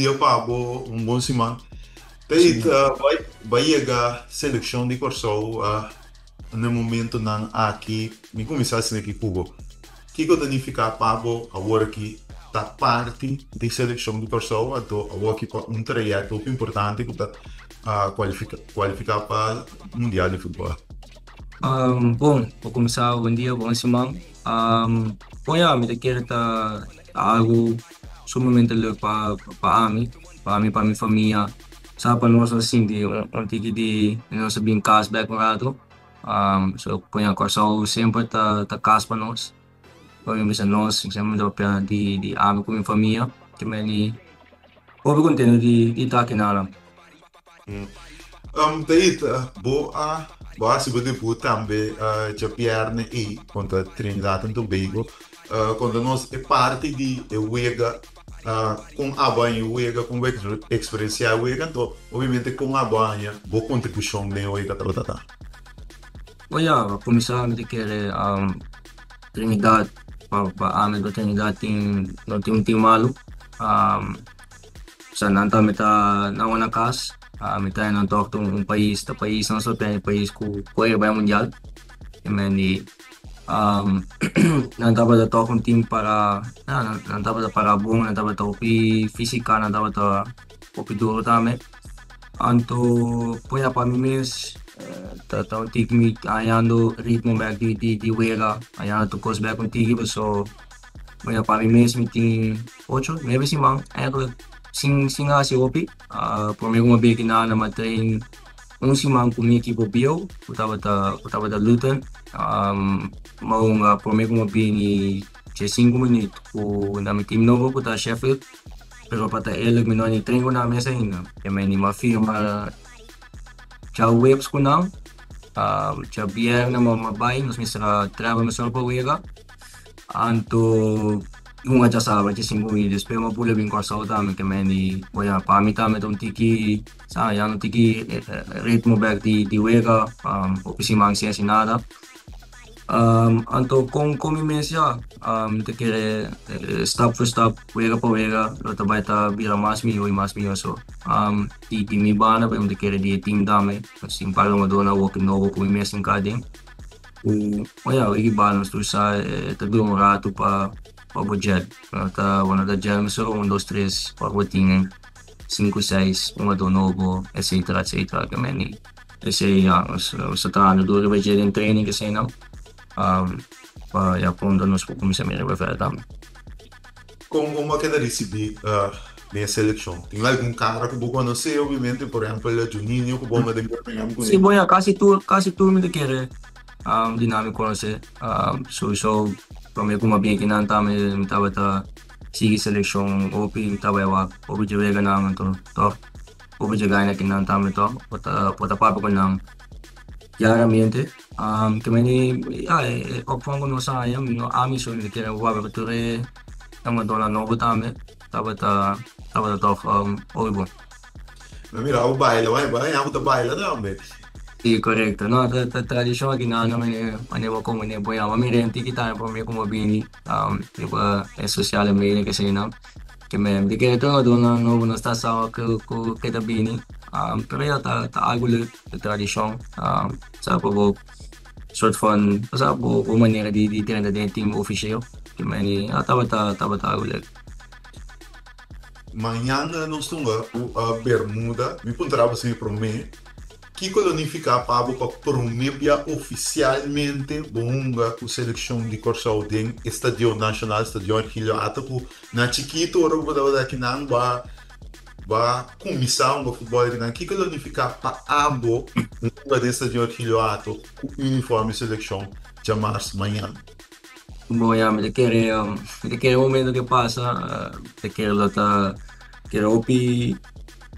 Felis dia pa bo, un bon siman. Tait, bai bai yega selekshon di Kòrsou na e momentonan aki. Mi kuminsá asina aki ku bo. Kiko ta nifiká pa bo awor aki ta parti di selekshon di Kòrsou anto awor aki pa un trayekto hopi importante ku ta kualifiká kualifiká pa mundial di futbòl? Bon, pa kuminsá bon dia, bon siman. Bon ya, mi ta kere ta algu sumamente leuk pa pa ami, pa ami, pa mi famia. Sa pa nos a sinti un tiki di nos a bin kas bek un ratu. So bon ya, Kòrsou semper ta ta kas pa nos. Ora mi bisa nos, mi semper ta papia di di ami ku mi famia. Te meni hopi kontento di di ta aki nan. Tait, bo a bo a hasi bo debut tambe djabièrnè ei kontra Trinidad and Tobago. Konta nos e parti di e wega, kon abo haña e wega, kon bo eksperensiá e wega, anto obviamente kon abo haña bo kontribushon den e wega tabata ta. Bo ya, pa kuminsá mi ta kere Trinidad, pa ami pa Trinidad tin no tin un tin malu. Sa nan tambe ta nan wana kas. Mi ta nan tòg ta un pais, ta paisnan so ta e pais ku por bai mundial. I men di nan tabata tòg un tim para, nan tabata para bon, nan tabata hopi físika, nan tabata hopi duro tambe. Anto por ya pa mi mes ta ta un tiki mi hañando ritmo bèk di di di wega, hañando tur kos bèk un tiki paso Bueno, pa mi mes mi tin ocho, nuebe siman eigenlijk sin sin hasi hopi. Prome ku mi a bira kinan mi a train un siman ku mi ekipo bieu ku tabata ku tabata Luton. Mi a hunga prome ku mi a bini dje sinku minüt ku na mi team nobo ku ta Sheffield. Pero pa ta eerlijk mi no a ni train ku nan mes ainda. E mi a firma djaweps ku nan. Djabièrnè mi a bai nos mester a travel mesora pa wega. Anto un a djasabra dje sinku mi despues mi a bula bin Kòrsou tambe ke men di bo ya pa mi tambe ta un tiki sa ya un tiki ritmo bèk di di wega hopi siman sin hasi nada. Anto kon kon mi mes ya mi ta kere stap for stap wega pa wega lo ta bai ta bira mas mihó i mas mihó so di di mi banda mi ta kere di e team tambe sin par hungadónan awor nobo ku mi mes tin ka den. Ku oya wiki bal nos tur sa e ta dura un ratu pa pa bo gel. Bo ta bo no ta gel mesora un dos tres ora bo tin sinku seis hungadó nobo etcetera etcetera ke meni esei ya nos nos ta trahando duru riba dje den training eseinan pa ya pronto nos por kuminsá mira riba vèlda tambe. Kon kon bo a keda risibí den e selekshon? Tin algun kara ku bo konosé obviamente, por ehèmpel Juninho ku bo anda den Birmingham kuné? Sí, bon ya, kasi tur, kasi tur mi ta kere di nan mi konosé. Souso promé ku mi a bin akinan tambe mi tabata sigui selekshon hopi, mi tabata wak hopi dje weganan anto tòg hopi dje gana akinan tambe tòg bo ta bo ta papia ku nan diariamente. Ke meni ya e opvang ku nos a haña mi no ami so mi ta kere wak pa tur e hungadónan nobo tambe tabata tabata tòg hopi bon. Mi a mira bo baila bai bai abo ta baila tambe. Si korekto no ta ta tradishon aki nan mane mane bo komo ne bo yama mi renti ki tambe prome ku bo bini riba e sosiale media keseinan ke mi ta kere tur hungadónan nobo no sta sa ku ku ke ta bini pero ya ta ta algu leuk ta tradishon sa pa bo sort van osea bo bo manera di di drenta den e team ofisheel ke meni a tabata tabata algu leuk. Mañana nos tunga ku Bermuda. Mi puntra bo si mi prome kiko lo nifiká pa bo pa prome bia ofisialmente bo hunga ku selekshon di Kòrsou den e Stadion Nashonal, Stadion Ergilio Hato ku na chikitu ora ku bo tabata akinan bo a bo a kuminsá hunga futbòl akinan. Kiko lo nifiká pa abo hunga den Stadion Ergilio Hato ku uniform di selekshon djamars mañana? Bon ya, mi ta kere, mi ta kere momento ke pasa, mi ta kere lo ta kere hopi,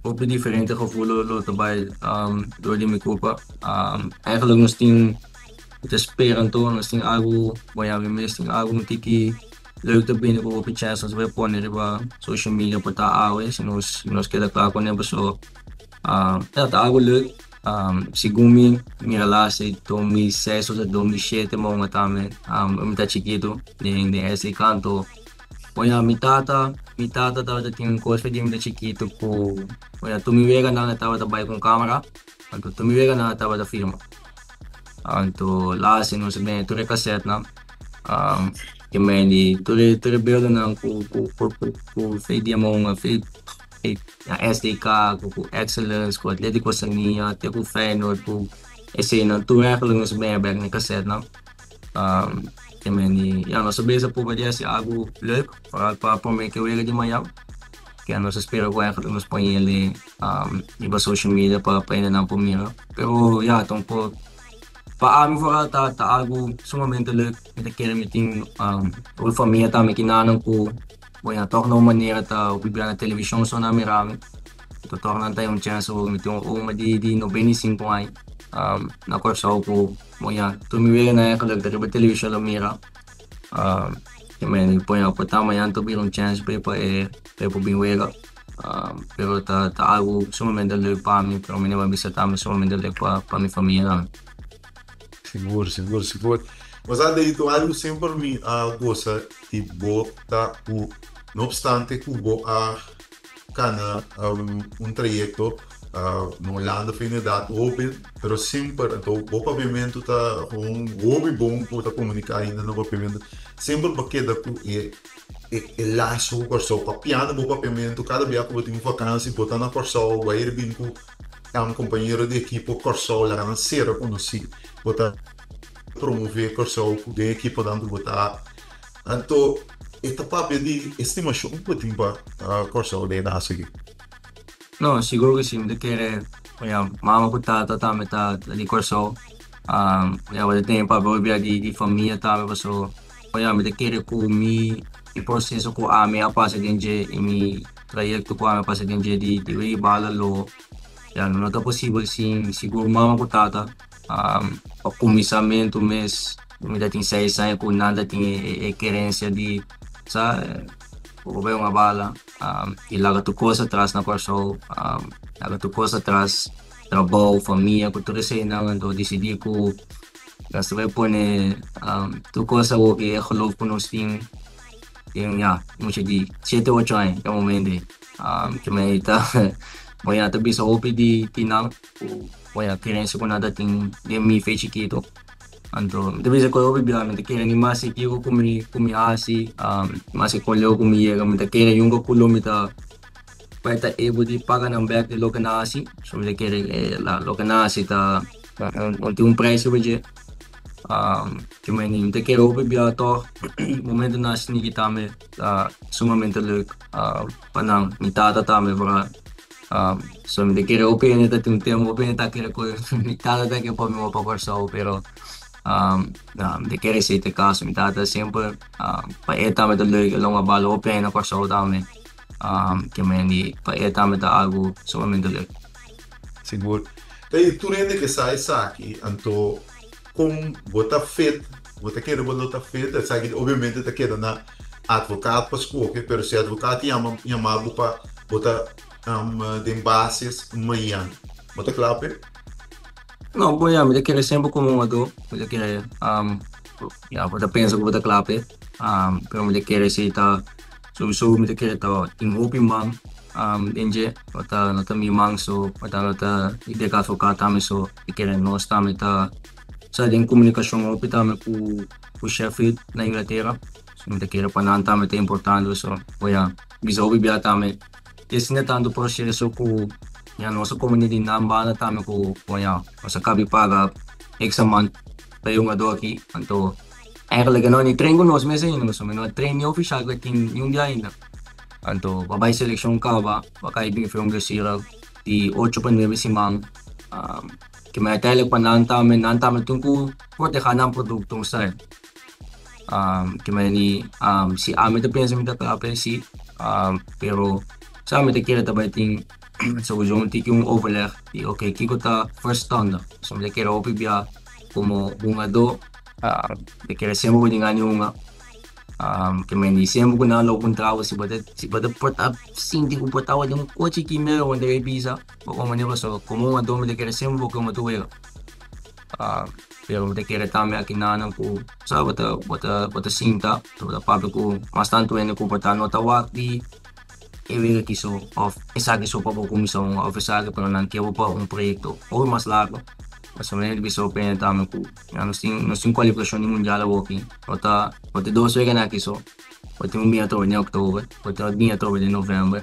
hopi diferente gevoel lo lo ta bai dor di mi kurpa. Eigenlijk nos tin, mi ta spera anto nos tin algu, bon ya mi mes tin algu un tiki leuk ta bini ku hopi chèns nos bai pone riba social media por ta awe si nos si nos keda kla kuné paso ya ta algu leuk. Segun mi mira las e 2006 o 2007 mi a hunga tambe, mi ta chikitu den den SC anto. Bueno, mi tata tabata tin un kos di mi chikitu ku, bueno, tur mi weganan tabata bai ku kamera, anto tur mi weganan tabata filma. Anto laatst nos a bende tur e cassette nan. Ke men di tur e beelden ku fe Diamond, fe ja, SDK, ku Excellence, ku Atletico Sania, te ku Feyenoord, ku esei nan tur eigenlijk nos a bende bek na cassette nan. Ke men di, ja, nos a bezig probeer di hasi algo leuk, vooral pa promé ku wega di mañan. Ke nos a spera ku eigenlijk nos pone riba social media pa hendenan por mira. Pero ja, tampoco pa ami vooral ta algo sumamente leuk. Mi ta kere mi tin un famia tambe kinan ku, bueno, toch na un manera ta biba na televishon so nan mira mi. Anto toch nan ta un chance mi tin un oma di 95 aña na Kòrsou ku, bueno, tur mi weganan eigenlijk ta riba televishon lo mira. Ke men, bueno, por ta mañana ta bira un chance pa e por bin wega. Pero ta algo sumamente leuk pa mi, pero mi no bisa tambe sumamente leuk pa mi famia tambe. Sigur, sigur, sigur. Mas Adeito, algo semper mi a gosta di bo ta ku, no obstante ku bo a kana un trayekto na Hulanda for inderdaad hoben, pero semper, anto bo papiamentu ta un hopi bon ku ta komuniká ainda na papiamentu, semper bo keda ku e laso ku Kòrsou, papiando bo papiamentu kada bia ku bo tin un vakansi, bo ta na Kòrsou, bo a ir bin ku un kompañero di ekipo Kòrsou, laga nan sera konosí, bo ta promové Kòrsou ku den ekiponan ku bo ta. Anto e ta papia di e stimashon ku bo tin pa Kòrsou den e laso aki. No, sigur ku si. Mi ta kere, ja, mama ku tata tambe ta di Kòrsou. Ja, bo ta tene papia hopi di famia tambe pasobra, ja, mi ta kere ku mi proseso ku ami a pasa den dje i mi trayekto ku ami a pasa den dje di wega bala lo, ja, no ta posibel sin sigur mama ku tata. Pa kuminsamentu mes mi ta tin 6 aña ku nan ta tin e kerensia di sa ku bai un bala i laga tur kos atras na Kòrsou, laga tur kos atras, trabou, famia, ku tur eseinan. Anto disidí ku nos ta bai pone tur kos awor ku e geloof ku nos tin tin, ya, mucha di 7, 8 aña e momento ei ke mi ta, bueno, ta bisa hopi di nan ku, bueno, kerensia ku nan ta tin den mi fe chikitu. Anto mi ta bisa ku hopi bia mi ta kere ni mas kiko ku mi hasi, mas kon leu ku mi yega, mi ta kere yunga ku lo mi ta bai ta able di paga nan bek di loke nan hasi. So mi ta kere loke nan hasi ta no tin un prijs riba dje. Ke mi ta kere hopi bia tog momento nan sneaky tambe ta sumamente leuk pa nan, mi tata tambe vooral. So mi ta kere hopi hende ta tin un tempu, hopi hende ta kere ku mi tata ta ke pon mi pa Kòrsou, pero mi ta kere esei ta e kaso. Mi tata semper pa e tambe ta leuk, el a hunga bal hopi aña na Kòrsou tambe, ke men pa e tambe ta algu sumamente leuk. Sigur. Ta tur hende ke sa esaki, anto kon bo ta fit, bo ta kere bo lo ta fit, esaki obviamente ta keda na advocaat pa skohe, pero si advocaat yama yama bo pa bo ta den basis mañan, bo ta kla p'e? No, bo ya, mi ta kere semper komo hungadó, mi ta kere, ya, bo ta pensa ku bo ta kla p'e, pero mi ta kere si ta sowieso mi ta kere ta tin hopi man den dje, no ta mi man so, no ta di advocaat tambe so, mi kere nos tambe ta sa den komunikashon hopi tambe ku Sheffield na Inglatera, so mi ta kere pa nan tambe ta importante, so bo ya bisa hopi bia tambe esei tantu proseso ku ya nos a komuni di nan banda tambe ku, bo ya, nos a kabi paga extra man pa e hungadó aki. Anto eigenlijk no ni train ku nos mes ainda, pasobra mi no a train ni ofishal ku e team ni un dia ainda. Anto pa bai selekshon kaba, pa kai bin for un blesura di 8 pa 9 siman, ke mi uiteindelijk pa nan tambe tin ku proteha nan produkto, sa. Ke mi si ami ta pensa mi ta kla p'e si, pero sa mi ta kere ta bai tin sowieso un tiki un overleg di ok, kiko ta verstandig. So mi ta kere hopi bia komo hungadó, mi ta kere semper bo tin gana di hunga. Ke men semper ku nan lo puntra bo si bo ta por ta sinti ku bo tabata den un kochi ki mero bo ta bisa bo komo manera, pasobra komo hungadó mi ta kere semper bo ke hunga tur wega. Pero mi ta kere tambe akinan ku sa bo ta bo ta bo ta sinta, bo ta papia ku mas tantu hende ku bo ta no ta wak di e wega aki so òf esaki so pa bo kuminsá un òf esaki pero nan ke bo pa un proyekto hopi mas largu. Pasobra mi bisa hopi hende tambe ku ya nos tin nos tin kualifikashon di mundial awoki no ta no ta dos weganan aki so bo tin un bini atrobe den òktober bo tin otro bini atrobe den novèmber.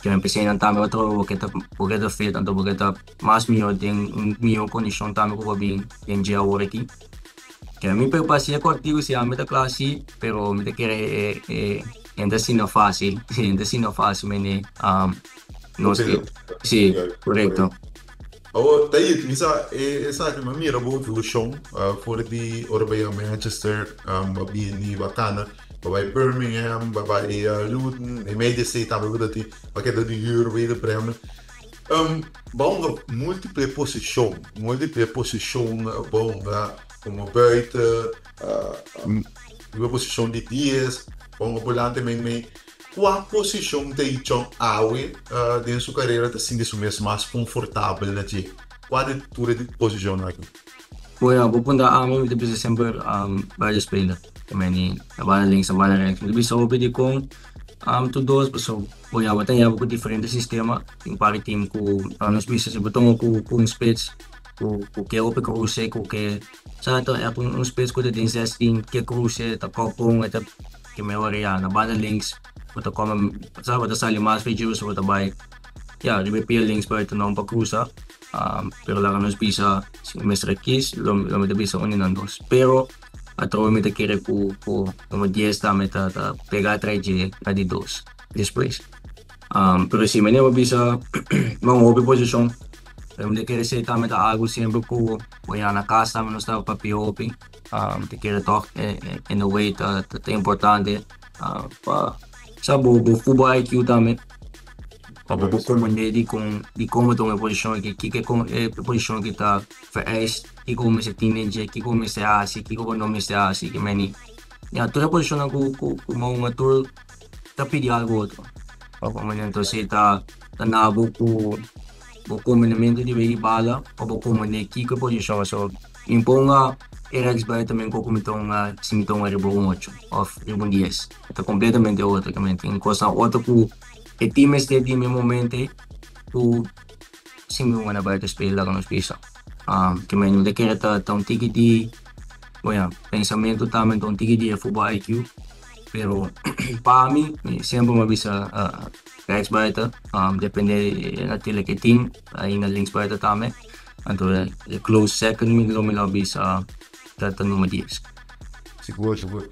Ke mi pensé nan tambe otro bo ke ta bo ke ta fit anto bo ke ta mas mihó den un mihó kondishon tambe ku bo bin den dje awor aki. Ke mi preocupa si e kòrtiku si ami ta kla si pero mi ta kere e e e no ta asina fásil e no ta asina fásil mene nos ke si korekto. Awor Tayit mi sa e esaki mi a mira bo evolushon for di ora bo yega Manchester bo a bini Bakana. Bo bai Birmingham, bo bai Luton, e medio esei tambe bo ta tin pakete di huur Werder Bremen. Bo hunga multiple posishon, multiple posishon bo hunga komo buiten, riba posishon di dies, bo hunga volante meimei. Kua posishon ta Ichon awe den su karera ta sinti su mes mas konfortabel na dje? Kua di tur e posishonnan aki? Bueno, bo puntra ami, mi ta bisa semper buitenspeler. Ta meni na banda links, na banda rechts. Mi ta bisa hopi dikon tur dos, pasobra bo ya bo ta yaba ku diferente sistema. Tin un par di team ku nos bisa si bo tuma ku un spits ku ke hopi kruse, ku ke sa ta un spits ku ta den zestien ke kruse, ta kòp bon, e ta ke mehor ya. Na banda links bo ta kome, sa bo ta sali mas fechi pasobra bo ta bai ya riba e pia links buiten nan pa krusa. Pero laga nos bisa si mi mester a kies lo mi ta bisa un di nan dos. Pero atrobe mi ta kere ku ku number dies tambe ta ta pega atrás dje na di dos despues. Pero si mi a bisa mi un hopi posishon pero mi ta kere esei tambe ta algu semper ku bo ya na kas tambe nos ta papia hopi. Mi ta kere tòg in a way ta ta importante pa sa bo bo futbol IQ tambe. Pa bo por comprende di con di como tuma e posicion aki, kiko e posicion aki ta vereist, kiko bo mester tin den dje, kiko bo mester haci, kiko bo no mester haci, ke meni. Ya, tur e posicionnan ku ku ku bo hunga tur ta pidi algo otro. Pa comprende, entonces ta ta na bo ku bo comprendemento di wega bala pa bo comprende kiko e posicion, so mi por hunga e rechtsbuiten men ku mi ta hunga si mi ta hunga riba un ocho of riba un dies, ta completamente otro, ke meni tin cosnan otro ku. E team mester di mi momento ei ku si mi wena bai ta spela laga nos bisa. Ke men no ta kere ta ta un tiki di bueno pensamentu tambe ta un tiki di e futbol IQ pero pa mi mi semper mi a bisa rechts buiten depende natuurlijk e team ainda links buiten tambe anto e close second mi lo mi lo bisa ta ta number dies. Sigur sigur.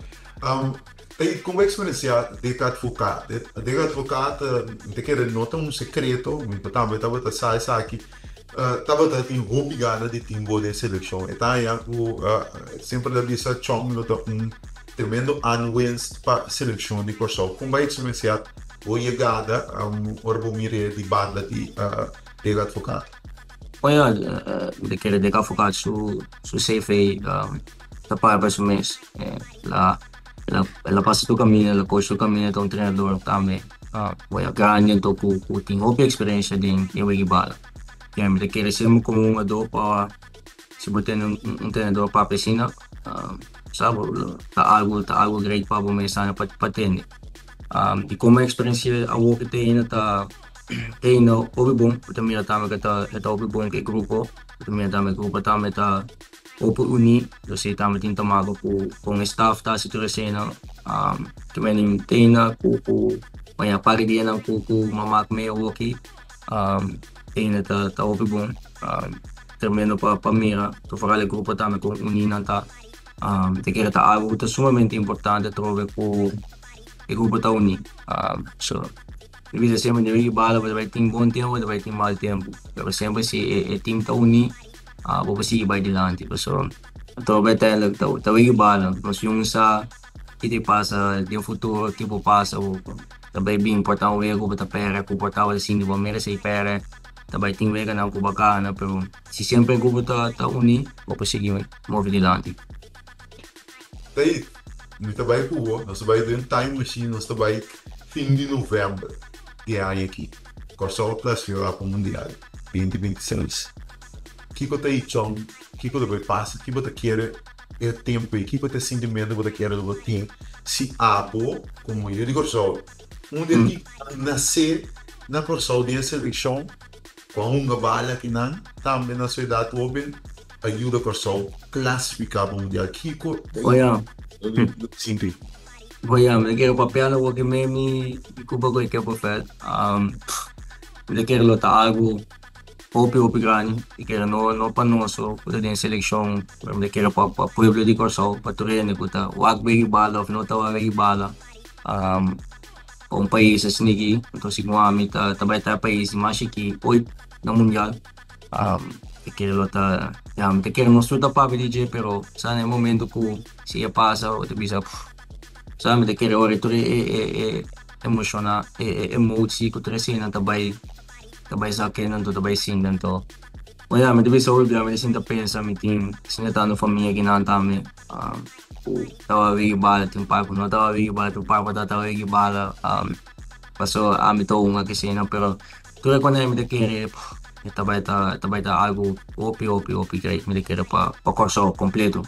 Ey, kon bo eksperensiá Dick Advocaat? Dick Advocaat, mi ta kere no ta un sekreto, mi tambe tabata sa esaki, tabata tin hopi gana di tin bo den selekshon. E ta haña ku semper ta bisa Chong lo ta un tremendo aanwinst pa selekshon di Kòrsou. Kon bo a eksperensiá bo yegada ora bo mir'é di banda di Dick Advocaat? Bueno, mi ta kere Dick Advocaat su CV ta para pa su mes. La el a pasa tur caminda, el a coach tur caminda, ta un trenador tambe bueno grandi anto cu cu tin hopi experiencia den den wega bala. Ya mi ta kere semper como un hungador pa si bo tene un un trenador papia asina sa bo ta algo ta algo great pa bo mes tambe pa pa tende. Di como experiencia awor cu ta hende ta ta hende hopi bon, bo ta mira tambe cu ta ta hopi bon cu e grupo, bo ta mira tambe e grupo tambe ta. Hopi uní, lo si tambe tin tamago ku kon e staf ta hasi tur esena. Te meni tena ku ku maña par di dianan ku ku mama ku mi awoki tena ta ta hopi bon. Tremendo pa pa mira tur foral e grupo tambe kon uní nan ta. Ta kere ta algo ku ta sumamente importante atrobe ku e grupo ta uní. So mi bisa semper den wiki bala bo ta bai tin bon tempu bo ta bai tin mal tempu pero semper si e team ta uní. Bo por sigui bai dilanti pasobra atrobe uiteindelijk ta ta wiki bala nos yun sa ki ta pasa den futuro ki por pasa bo ta bai bin por ta un wega ku bo ta pere ku por tabata sinti bo merese pere ta bai tin weganan ku bo gana pero si semper ku bo ta ta uni bo por sigui move dilanti. Tei, mi ta bai ku bo, nos ta bai den time machine, nos ta bai fin di november di e aña aki. Kòrsou a klasifiká pa Mundial 2026. Kiko ta ichon? Kiko ta bai pasa? Kiko ta kere e tempu ei? Kiko ta e sintimentu ku bo ta kere ku bo tin si abo komo yu di Kòrsou, un di ki a nase na Kòrsou den e selekshon ku a hunga bala akinan tambe na su edat hoben a yuda Kòrsou klasifiká pa mundial? Kiko ta sinti? Oya, mi ta kere papia lo ku mi mi kuba ku e kepo vèlt. Mi ta kere lo ta algu hopi hopi grandi. Mi kere no no pa nos so ku ta den selekshon, pero mi ta kere pa pa pueblo di Kòrsou, pa tur hende ku ta wak begi bala òf no ta wak begi bala. Pa un pais asina aki, anto segun ami ta ta bai ta e pais di mas chikí oit na mundial. Mi ta kere lo ta, ya mi ta kere nos tur ta papia di dje, pero sa na e momento ku si e pasa bo ta bisa sa mi ta kere ora tur e e e emoshoná e e emotie ku tur eseinan ta bai. Ta bai sa ke nan ta bai sinta anto. Bo ya mi ta bisa hopi bia mi ta sinta pensa mi tin sinta tantu famia ki nan tambe ku tabata wiki bala tin par ku no tabata wiki bala tin par ku tabata wiki bala paso ami ta hunga kisina pero tur e kuanai mi ta kere e ta bai ta e ta bai ta algu hopi hopi hopi great mi ta kere pa pa Kòrsou kompleto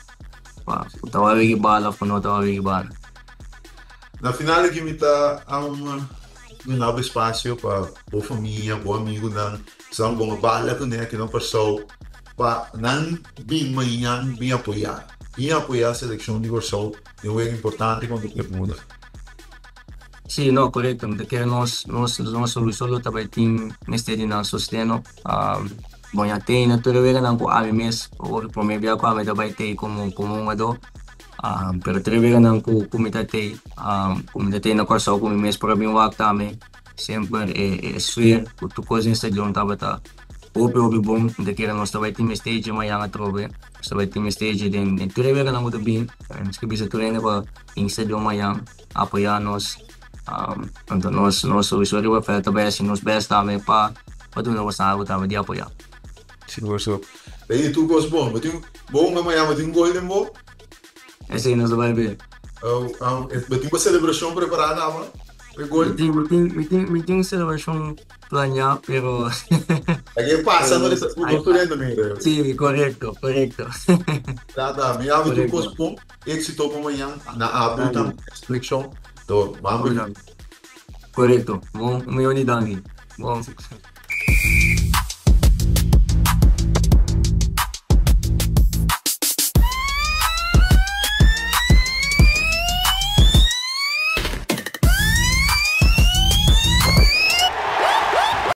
pa ku tabata wiki bala òf ku no tabata wiki bala. Na final aki mi ta duna bo espasio pa bo famia, bo amigunan, esnan bon a bala kuné aki na Kòrsou pa nan bin mañan bin apoyá, bin apoyá selekshon di Kòrsou den un wega importante kontra Bermuda. Sí, no, korekto. Mi ta kere nos nos nos sowieso lo ta bai tin mester di nan sosteno. Bon ya tei na tur e weganan ku ami mes, ora promé bia ku ami ta bai tei komo komo hungadó. Pero tur e weganan ku ku mi ta tei, ku mi ta tei na Kòrsou ku mi mes por a bin wak tambe, semper e e sfeer ku tur kos den stadion tabata hopi hopi bon. Mi ta kere nos ta bai tin mester dje mañan atrobe, nos ta bai tin mester dje den den tur e weganan ku ta bin. Nos ke bisa tur hende pa bin stadion mañan apoyá nos. Anto nos nos sowieso riba vèlt ta bai hasi nos bèst tambe pa pa duna boso algu tambe di apoyá. Sigur so. Ei tur kos bon. Bo tin bo hunga mañan bo tin gol den bo? Esei nos ta bai be. Bo tin bo selebrashon prepará kaba pa e gol? Mi tin mi tin mi tin mi tin un selebrashon planeá pero Aki pasa no nos tur hende mira. Sí korekto korekto. Ta ta mi habi tur kos bon. Éksito pa mañan na abu tambe selekshon. Bambi. Korekto. Bon un miyon di danki. Bon.